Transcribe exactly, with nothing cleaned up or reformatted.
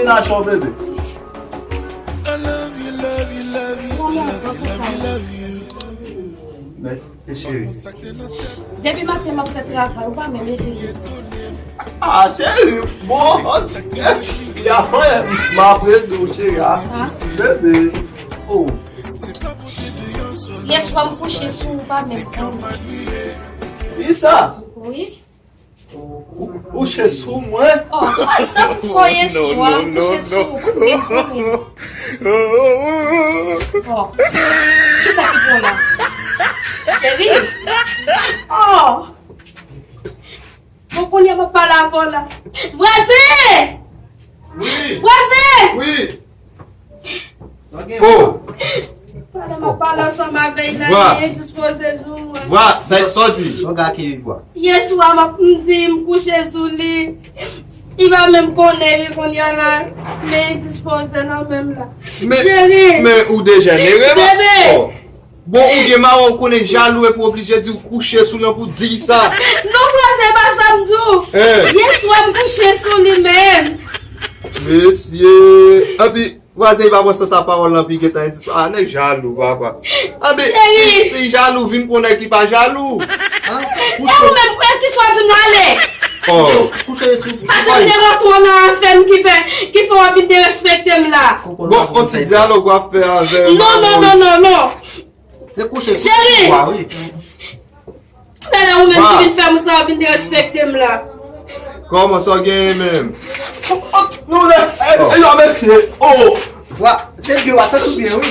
Mennaj ou, bebe. Mèsi, cheri. Depi maten m ap fè travay, ou pa menm ede m. Ah, cheri, bon, ok. Ya fè, m ap ede w, cheri, ah. Bebe. Oh. Yè swa m kouche sou ou, pa menm. Kisa? Wi. Ou kouche sou mwen? Oh, sa m fè yè swa, m kouche sou ou, pa menm. Oh. Kisa ki bon la? Cheri. Oh. Bon, kounye a m ap pale avè w la. Vwazen! Wi. Vwazen! Wi. Oh! Pandan m ap pale ansanm avè l la, li endispoze sou mwen. Vwa, sa, sa w di? Sa w gade vwa? Yè swa, m ap, m di, m kouche sou li. Li pa menm konnen, li kounye a la, men endispoze nan men m la. Men, cheri! Men ou dejenere, man. Bebe! Oh. Bon, ou gen mari, ou konnen jalou epi w oblije di w kouche sou li pou di sa. Non, vwazen, pa sa m di w. Hein? Yè swa m kouche sou li menm. Mesye, epi vwazen pa pran sans a pawòl lan, epi gentan di sa. Ah, nèg jalou, papa. Epi, si, si jalou vin pou nèg ki pa jalou. E ou menm, frè, kisa w di m ale? Oh. Kouche sou. Paske m te rantre nan afè m ki fè, ki fè w vin derespekte m la. Bon, on ti dyalòg w ap fè avè m. Non, non, non, non, non. Se kouche. Cheri! Lè la ou menm ki vin fè m sa, vin derespekte m la. Kòman sa w genyen menm? Nou lè, e yo mesye. Oh! Vwa, se byen, wa, sa tou byen, wi.